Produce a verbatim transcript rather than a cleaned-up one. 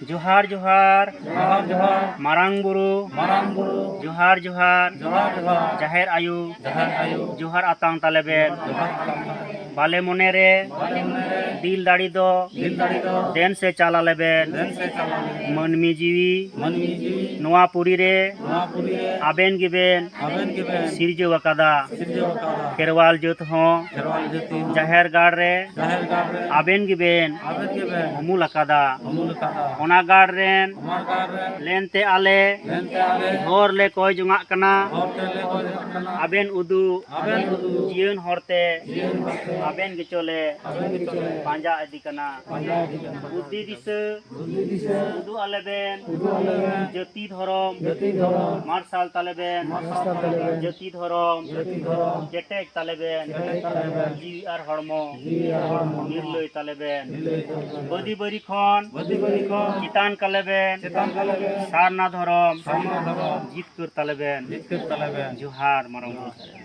ᱡᱚᱦᱟᱨ ᱡᱚᱦᱟᱨ᱾ ᱡᱚᱦᱟᱨ ᱡᱚᱦᱟᱨ᱾ ᱢᱟᱨᱟᱝ ᱵᱩᱨᱩ᱾ ᱢᱟᱨᱟᱝ ᱵᱩᱨᱩ᱾ ᱡᱚᱦᱟᱨ ᱡᱚᱦᱟᱨ᱾ ᱡᱚᱦᱟᱨ ᱡᱚᱦᱟᱨ᱾ ᱡᱟᱦᱮᱨ ᱟᱭᱳ᱾ ᱡᱟᱦᱮᱨ ᱟᱭᱳ᱾ ᱡᱚᱦᱟᱨ ᱟᱛᱟᱝ ᱛᱟᱞᱮ ᱵᱮᱱ᱾ ᱡᱚᱦᱟᱨ ᱟᱛᱟᱝ ᱛᱟᱞᱮ ᱵᱮᱱ᱾ ᱵᱟᱞᱮ ᱢᱚᱱᱮ ᱨᱮ᱾ ᱵᱟᱞᱮ ᱢᱚᱱᱮ ᱨᱮ᱾ ᱫᱤᱞ ᱫᱟᱲᱮ ᱫᱚ᱾ ᱫᱤᱞ ᱫᱟᱲᱮ ᱫᱚ᱾ ᱫᱮᱱ ᱥᱮ ᱪᱟᱞ ᱟᱞᱮ ᱵᱮᱱ᱾ ᱫᱮᱱ ᱥᱮ ᱪᱟᱞ ᱟᱞᱮ ᱵᱮᱱ᱾ ᱢᱟᱹᱱᱢᱤ ᱡᱤᱣᱤ᱾ ᱢᱟᱹᱱᱢᱤ ᱡᱤᱣᱤ᱾ ᱱᱚᱣᱟ ᱯᱩᱨᱤ ᱨᱮ᱾ ᱱᱚᱣᱟ ᱯᱩᱨᱤ ᱨᱮ᱾ ᱟᱵᱮᱱ ᱜᱮᱵᱮᱱ᱾ ᱟᱵᱮᱱ ᱜᱮᱵᱮᱱ᱾ ᱥᱤᱨᱡᱟᱹᱣ ᱟᱠᱟᱫᱟ᱾ ᱥᱤᱨᱡᱟᱹᱣ ᱟᱠᱟᱫᱟ᱾ ᱠᱷᱮᱨᱣᱟᱞ ᱡᱟᱹᱛ ᱦᱚᱸ᱾ ᱠᱷᱮᱨᱣᱟᱞ ᱡᱟᱹᱛ ᱦᱚᱸ᱾ ᱡᱟᱦᱮᱨ ᱜᱟᱲ ᱨᱮ᱾ ᱡᱟᱦᱮᱨ ᱜᱟᱲ ᱨᱮ᱾ ᱟᱵᱮᱱ ᱜᱮᱵᱮᱱ᱾ ᱟᱵᱮᱱ ᱜᱮᱵᱮᱱ᱾ ᱩᱢᱩᱞ ᱟᱠᱟᱫᱟ᱾ ᱩᱢᱩᱞ ᱟᱠᱟᱫᱟ᱾ ᱚᱱᱟ ᱜᱟᱲ ᱨᱮᱱ᱾ ᱚᱱᱟ ᱜᱟᱲ ᱨᱮᱱ᱾ ᱞᱮᱱᱛᱮ ᱟᱞᱮ᱾ ᱞᱮᱱᱛᱮ ᱟᱞᱮ᱾ ᱦᱚᱨ ᱞᱮ ᱠᱚᱭ ᱡᱚᱝᱟᱜ ᱠᱟᱱᱟ᱾ ᱦᱚᱨ ᱛᱮ ᱞᱮ ᱠᱚᱭ ᱡᱚᱝᱟᱜ ᱠᱟᱱᱟ᱾ ᱟᱵᱮᱱ ᱩᱫᱩᱜ᱾ ᱟᱵᱮᱱ ᱩᱫᱩᱜ᱾ ᱡᱤᱭᱚᱱ ᱦᱚᱨ ᱛᱮ᱾ ᱡᱤᱭᱚᱱ ᱦᱚᱨ ᱛᱮ᱾ ᱟᱵᱮᱱ ᱜᱮᱪᱚ ᱞᱮ᱾ ᱟᱵᱮᱱ ᱜᱮᱪᱚ ᱞᱮ᱾ ᱯᱟᱸᱡᱟ ᱤᱫᱤ ᱠᱟᱱᱟ᱾ ᱯᱟᱸᱡᱟ ᱤᱫᱤ ᱠᱟᱱᱟ᱾ ᱵᱩᱫᱽᱫᱷᱤ ᱫᱤᱥᱟᱹ᱾ ᱵᱩᱫᱽᱫᱷᱤ ᱫᱤᱥᱟᱹ᱾ ᱩᱫᱩᱜ ᱟᱞᱮ ᱵᱮᱱ᱾ ᱩᱫᱩᱜ ᱟᱞᱮ ᱵᱮᱱ᱾ ᱡᱟᱹᱛᱤ ᱫᱷᱚᱨᱚᱢ᱾ ᱡᱟᱹᱛᱤ ᱫᱷᱚᱨᱚᱢ᱾ ᱢᱟᱨᱥᱟᱞ ᱛᱟᱞᱮ ᱵᱮᱱ᱾ ᱢᱟᱨᱥᱟᱞ ᱛᱟᱞᱮ ᱵᱮᱱ᱾ ᱡᱟᱹᱛᱤ ᱫᱷᱚᱨᱚᱢ᱾ ᱡᱟᱹᱛᱤ ᱫᱷᱚᱨᱚᱢ᱾ ᱠᱮᱴᱮᱡ ᱛᱟᱞᱮ ᱵᱮᱱ᱾ ᱠᱮᱴᱮᱡ ᱛᱟᱞᱮ ᱵᱮᱱ᱾ ᱡᱤᱣᱤ ᱟᱨ ᱦᱚᱲᱢᱚ᱾ ᱡᱤᱣᱤ ᱟᱨ ᱦᱚᱲᱢᱚ᱾ ᱱᱤᱨᱞᱟᱹᱭ ᱛᱟᱞᱮ ᱵᱮᱱ᱾ ᱱᱤᱨᱞᱟᱹᱭ ᱛᱟᱞᱮ ᱵᱮᱱ᱾ ᱵᱟᱹᱫᱤ ᱵᱟᱹᱨᱤ ᱠᱷᱚᱱ᱾ ᱵᱟᱹᱫᱤ ᱵᱟᱹᱨᱤ ᱠᱷᱚᱱ᱾ ᱪᱮᱛᱟᱱ ᱠᱟᱞᱮ ᱵᱮᱱ᱾ ᱪᱮᱛᱟᱱ ᱠᱟᱞᱮ ᱵᱮᱱ᱾ ᱥᱟᱨᱱᱟ ᱫᱷᱚᱨᱚᱢ᱾ ᱥᱟᱨᱱᱟ ᱫᱷᱚᱨᱚᱢ᱾ ᱡᱤᱛᱠᱟᱹᱨ ᱛᱟᱞᱮ ᱵᱮᱱ᱾ ᱡᱤᱛᱠᱟᱹᱨ ᱛᱟᱞᱮ ᱵᱮᱱ᱾ ᱡᱚᱦᱟᱨ ᱢᱟᱨᱟᱝ ᱵᱩᱨᱩ᱾